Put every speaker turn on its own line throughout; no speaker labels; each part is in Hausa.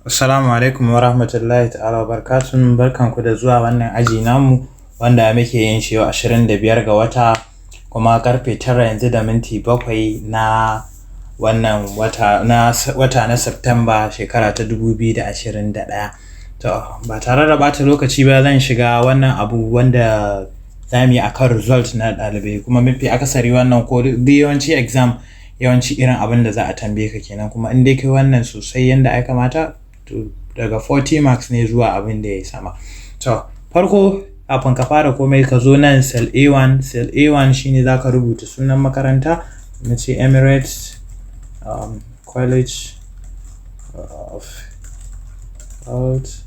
Assalamu alaikum wa rahmatullahi ta'ala wa barakatuhu. Barkanku da zuwa wannan aji namu wanda muke yin shi yau 25 ga wata, kuma karfe 9 yanzu da minti 7 na wannan wata na wata na September, shekara ta 2021. To, ba tare da ɓata lokaci ba, zan shiga wannan abu wanda za mu yi akan result na ɗalibai. Kuma mafi akasari wannan, ko duk yawanci exam, yawanci irin abin da za a tambaye ka kenan. Kuma in dai kai wannan sosai yanda ya kamata, to daga 40 marks ne zuwa abin da ya yi sama. To, farko kafin ka fara komai, ka zo nan cell A1. Cell A1 shine za ka rubuta sunan makaranta, mu ce Emirates College of Health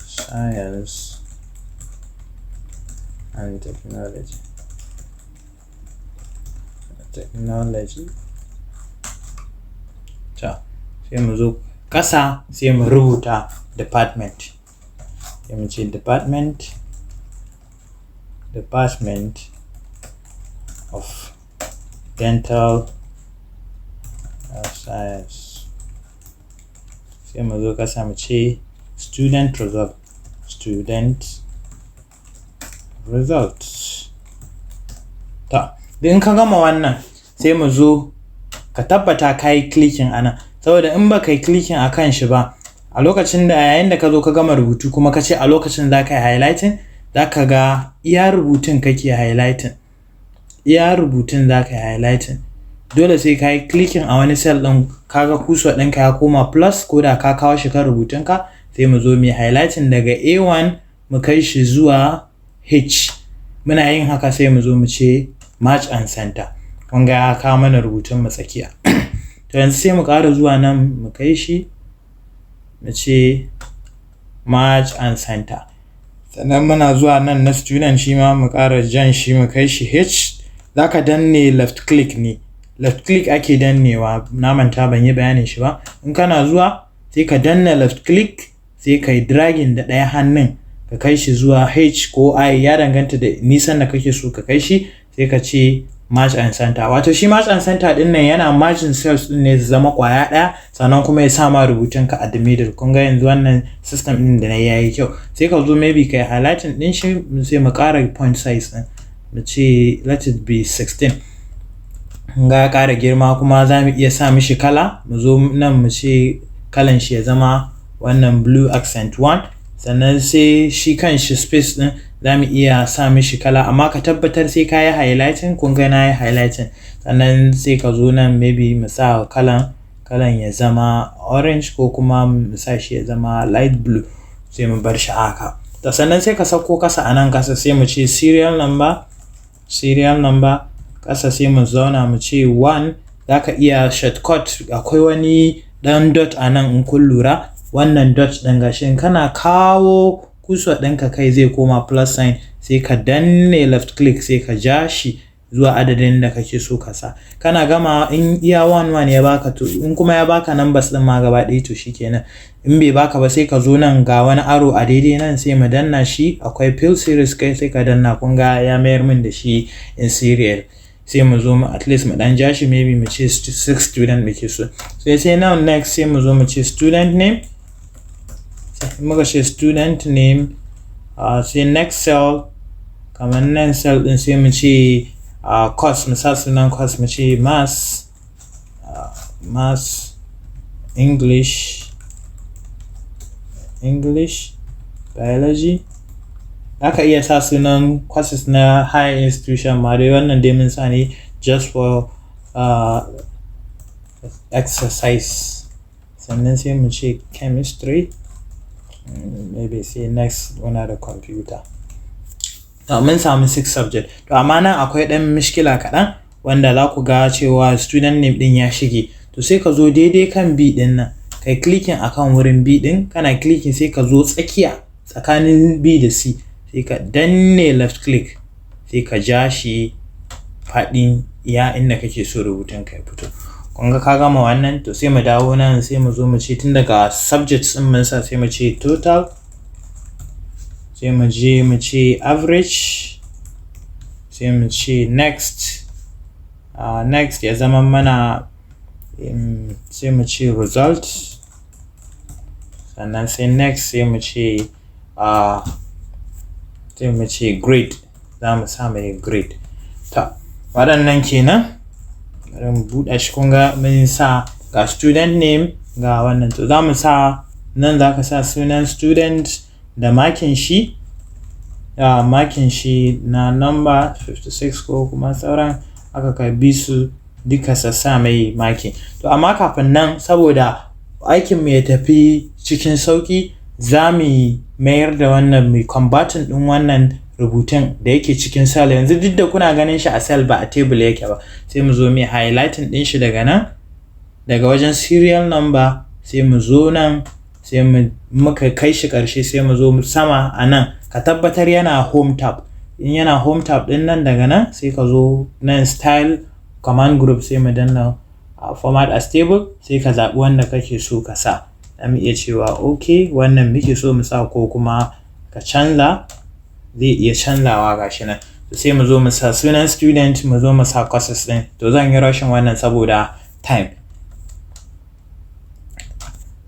Science and Technology. To, sai mu zo ƙasa, sai mu rubuta department, sai mu ce Department of Dental Science. Sai mu zo ƙasa mu ce student result, student result. To, in ka gama wannan, sai mu zo ka tabbata ka yi clicking a nan, saboda in ba ka yi clicking a kan shi ba, a lokacin da yayin da ka zo ka gama rubutu kuma ka ce a lokacin za ka yi highlighting, za ka ga iya rubutun kake highlighting, iya rubutun za ka yi highlighting. Dole sai ka yi clicking a wani cell ɗin, ka ga cursor ɗinka ya koma plus, ko da ka kawo shi kan rubutunka. Sai mu zo mu yi highlighting daga A1 mu kai shi zuwa H. Muna yin haka, sai mu zo mu ce merge and center. Kun ga ya kawo mana rubutun mu tsakiya. To, yanzu sai mu ƙara zuwa nan, mu kai shi, mu ce merge and center. Sannan muna zuwa nan na student, shi ma mu ƙara jan shi, mu kai shi H. Za ka danne left click ne, left click ake dannewa. Na manta ban yi bayanin shi ba. In kana zuwa, sai ka danna left click, sai ka yi dragging da ɗaya hannun, ka kai shi zuwa H ko I, ya danganta da nisan da kake so ka kai shi. Sai ka ce merge and center. Wato shi merge and center din nan yana merging cells din ne su zama kwaya ɗaya, sannan kuma ya sa ma rubutun ka at the middle. Kun ga yanzu wannan system din da na yayi kyau. Sai ka zo maybe kai highlighting din shi, sai mu ƙara point size din, mu ce let it be 16. Kun ga ya ƙara girma. Kuma za mu iya sa mishi kala. Mu zo nan mu ce kalan shi ya zama wannan blue accent 1. Sannan sai shi kan shi space din za mu iya sa mishi kala, amma ka tabbatar sai ka yi highlighting. Kun ga na yi highlighting. Sannan sai ka zo nan, maybe mu sa kalan ya zama orange, ko kuma mu sa shi ya zama light blue, sai mu bar shi haka. To, sannan sai ka sauko kasa. A nan kasa sai mu ce serial number, serial number. Kasa sai mu zauna mu ce 1. Za ka iya shortcut, akwai wani dan dot a nan. In kun lura, wannan dot ɗin gashin, kana kawo cursor ɗinka kai, zai koma plus sign. Sai ka danne left click, sai ka ja shi zuwa adadin da kake so ka sa. Kana gama, in iya 1 1 ya baka, to in kuma ya baka numbers ɗin ma gaba ɗaya, to shikenan. In bai baka ba, sai ka zo nan, ga wani arrow a daidai nan, sai mu danna shi. Akwai fill series kai, sai ka danna. Kun ga ya mayar min da shi in serial. Sai mu zo mu at least mu dan ja shi, maybe mu ce 6 student muke so. Sai now next, sai mu zo mu ce student name. Muka ce student name, sai next cell, kamar nan cell din, sai mu ce course, mu sa sunan course, mu ce maths, English, biology. Zaka iya sa sunan courses na higher institution ma dai. Wannan dai mun sa ne just for exercise. Sannan sai mu ce chemistry maybe. Sai next, muna da computer. To, mun samu six subject. To, amma nan akwai ɗan mishkila kaɗan, wanda za ku ga cewa student name ɗin ya shige. To, sai ka zo daidai kan B ɗin nan, kai clicking akan wurin B ɗin. Kana clicking, sai ka zo tsakiya tsakanin B da C, sai ka danne left click, sai ka ja shi faɗin iya inda kake so rubutun ka ya fito. Kun ga ka gama wannan. To, sai mu dawo nan, sai mu zo mu ce, tun daga subjects ɗin mun sa, sai mu ce total, sai mu je mu ce average, sai mu ce next, next ya zama mana sai mu ce result. Sannan sai next, sai mu ce grade, za mu sa mai grade. Ta waɗannan kenan. Bari mu buɗe shi. Kun ga mun sa ga student name, ga wannan. To, za mu sa nan, za ka sa sunan student da makin shi, makin shi na number 56 ko kuma sauran aka ka bi su duka sa mai maki. To, amma kafin nan, saboda aikin mu ya tafi cikin sauƙi, za mu mayar da wannan, mai converting ɗin wannan rubutun da yake cikin cell. Yanzu duk da kuna ganin shi a cell, ba a table yake ba. Sai mu zo mu highlighting ɗin shi daga nan, daga wajen serial number, sai mu zo nan, sai mu muka kai shi ƙarshe, sai mu zo sama a nan. Ka tabbatar yana home tab. In yana home tab ɗin nan, daga nan sai ka zo nan style, command group, sai mu danna format as table. Sai ka zaɓi wanda kake so ka sa. Za mu iya cewa ok, wannan muke so mu sa, ko kuma ka canza, zai iya canzawa. Gashi nan. Sai mu zo mu sa sunan student, mu zo mu sa courses ɗin. To, zan yi rushing wannan saboda time.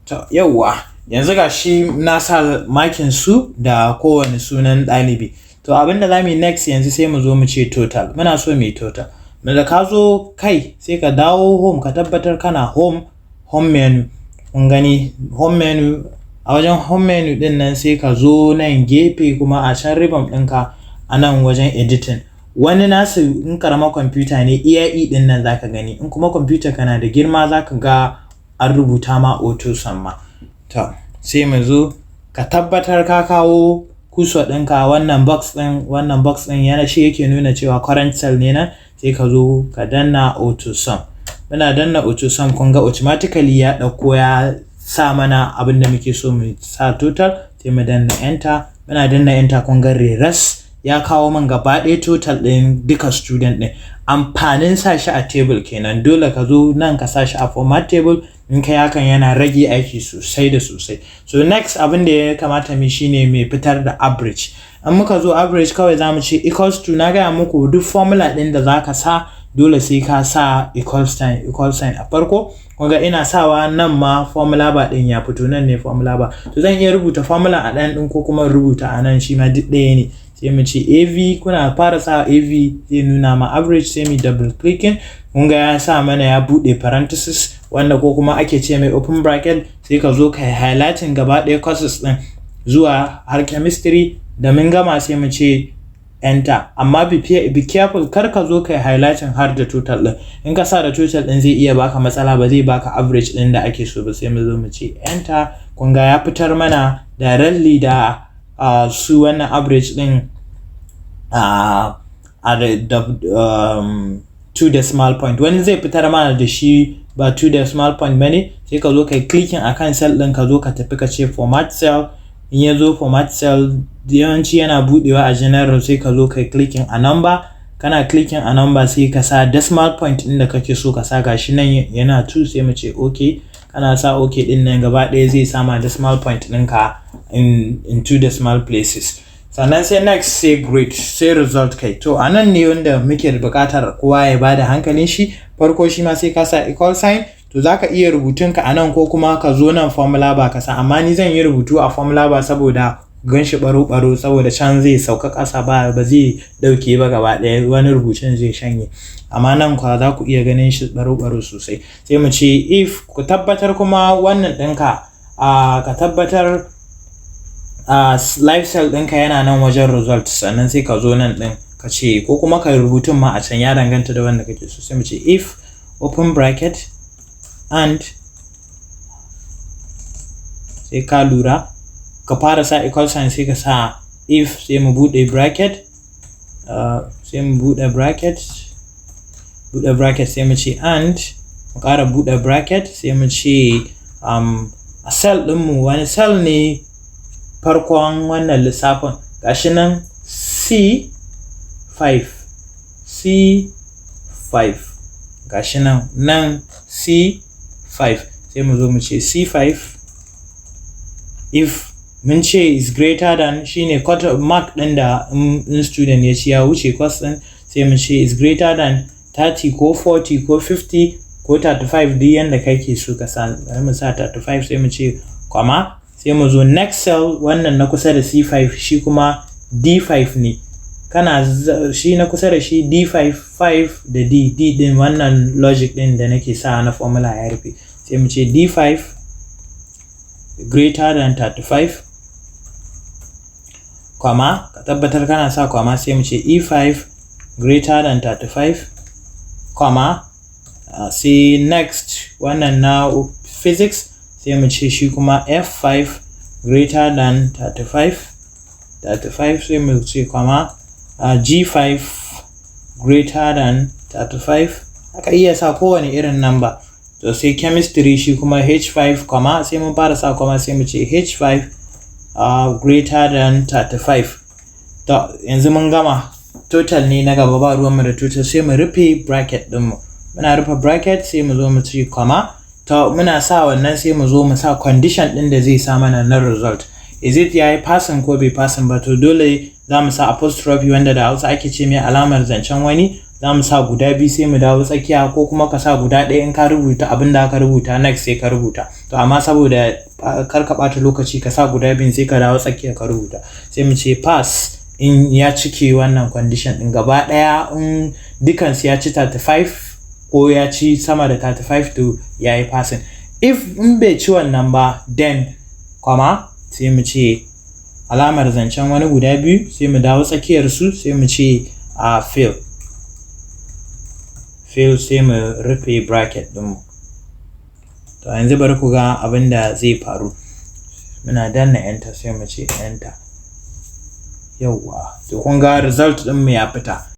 To, yauwa, yanzu ga shi na sa makin su da kowane sunan ɗalibi. To, abin da za mu yi next yanzu, sai mu zo mu ce total. Muna so mu yi total. Da ka zo kai, sai ka dawo home, ka tabbatar kana home menu. Kun gani, home menu. A wajen home menu din nan, sai ka zo nan gefe kuma a can ribbon ɗinka, a nan wajen editing. Wani nasu in karamar kwamfuta ne, iya e din nan zaka gani. In kuma kwamfuta kana da girma, zaka ga an rubuta ma auto sum ma. To, sai mu zo, ka tabbatar ka kawo cursor ɗinka wannan box ɗin. Wannan box ɗin yana shi yake nuna cewa current cell ne nan. Sai ka zo ka danna auto sum. Muna danna auto sum, kun ga automatically ya ɗauko ya sa mana abin da muke so mu sa, total. Sai mu danna enter. Muna danna enter, kun ga reras ya kawo min gaba ɗaya total ɗin duka student ɗin. Amfanin sa shi a table kenan. Dole ka zo nan ka sa shi a format table. In kai hakan, yana rage aiki sosai da sosai. So next, abin da ya kamata mu shine mai fitar da average. In muka zo average, kawai za mu ce equals to. Na gaya muku, duk formula ɗin da za ka sa, dole sai ka sa equal sign a farko. Kun ga ina sawa nan ma formula bar ɗin ya fito. Nan ne formula bar. To, zan iya rubuta formula a ɗayan ɗin ko kuma rubuta a nan, shi ma duk ɗaya ne. Sai mu ce AV. Kuna fara sa AV, zai nuna ma average. Sai mu double clicking, kun ga ya sa mana, ya buɗe parenthesis, wanda ko kuma ake ce mai open bracket. Sai ka zo ka yi highlighting gaba ɗaya courses ɗin zuwa har chemistry. Da mun gama, sai mu ce enter. Amma be careful, kar ka zo kai highlighting har da total din. In ka sa da total din, zai iya baka matsala, ba zai baka average din da ake so ba. Sai mu zo mu ce enter. Kun ga ya fitar mana directly da su wannan average din a da two decimal point. Wani zai fitar mana da shi ba two decimal point bane. Sai ka zo kai clicking akan cell din, ka zo ka tafi ka ce format cell. In ya zo format cell, yawanci yana budewa a general. Sai ka zo kai clicking a number. Kana clicking a number, sai ka sa decimal point ɗin da kake so ka sa. Gashi nan yana 2, sai mu ce okay. Kana sa okay din nan, gaba ɗaya zai sama decimal point ɗinka in two decimal places. Sannan sai next, sai grade, sai result kai. To, a nan ne wanda muke buƙatar kowa ya bada hankalin shi. Farko shi ma sai ka sa equal sign. To, za ka iya rubutunka a nan ko kuma ka zo nan formula bar ka sa, amma ni zan yi rubutu a formula bar saboda gan shi baro-baro, saboda can zai sauka ƙasa, ba zai ɗauke ba gaba ɗaya, wani rubutun zai shanye. Amma nan kuwa za ku iya ganin shi baro-baro sosai. Sai mu ce if. Ku tabbatar kuma wannan ɗinka, ka tabbatar live cell ɗinka yana nan wajen result. Sannan sai ka zo nan ɗin ka ce, ko kuma ka rubutun ma a can, ya danganta da wanda kake so. Sai mu ce if open bracket and. Sai ka lura ka fara sa equal sign, sai ka sa if, sai mu buɗe bracket, sai mu buɗe bracket, sai mu ce and, mu ƙara buɗe bracket, sai mu ce a cell ɗinmu, wani cell ne farkon wannan lissafin? Gashi nan C5, C5, gashi nan, nan C5. Sai mu zo mu ce C5. If mun ce is greater than, shine cut mark ɗin da in student ya ci ya wuce course ɗin, sai mu ce is greater than 30 ko 40 ko 50 ko 35, duk yanda kake so ka sa. Bari mu sa 35. Sai mu ce comma. Sai mu zo next cell, wannan na kusa da C5, shi kuma D5 ne. Kana shi na kusa da shi D5, 5 da D, D din wannan logic din da nake sa na formula ya rufe. Sai mu ce D5 greater than 35, comma, ka tabbatar kana sa comma. Sai mu ce E5 greater than 35, comma. Sai next, wannan na physics, sai mu ce shi kuma F5 greater than 35, 35, sai mu ce comma, G5 greater than 35. Aka iya sa kowane irin number. To, sai chemistry, shi kuma H5, comma, sai mun fara sa comma, sai mu ce H5 greater than 35. To, yanzu mun gama. Total ne na gaba, ba ruwanmu da total. Sai mu rufe bracket ɗinmu. Muna rufe bracket, sai mu zo mu ce comma. To, muna sa wannan, sai mu zo mu sa condition ɗin da zai sa mana na result. Is it yayi passing ko bai passing ba? To, dole za mu sa apostrophe, wanda da Hausa ake ce mai alamar zancen wani. Za mu sa guda biyu, sai mu dawo tsakiya, ko kuma ka sa guda ɗaya in ka rubuta abin da aka rubuta next, sai ka rubuta. To, amma saboda kar ka ɓata lokaci, ka sa guda biyun, sai ka dawo tsakiya ka rubuta. Sai mu ce pass in ya cike wannan condition ɗin gaba ɗaya. In dukansu ya ci 35 ko ya ci sama da 35, to ya yi passing. If in bai ci wannan ba, then comma, sai mu ce alamar zancen wani guda biyu, sai mu dawo tsakiyar su, sai mu ce a fail, fail, sai mu rufe bracket ɗinmu. To, yanzu bari ku ga abin da zai faru. Muna danna enter, sai mu ce enter. Yauwa, to kun ga result ɗinmu ya fita.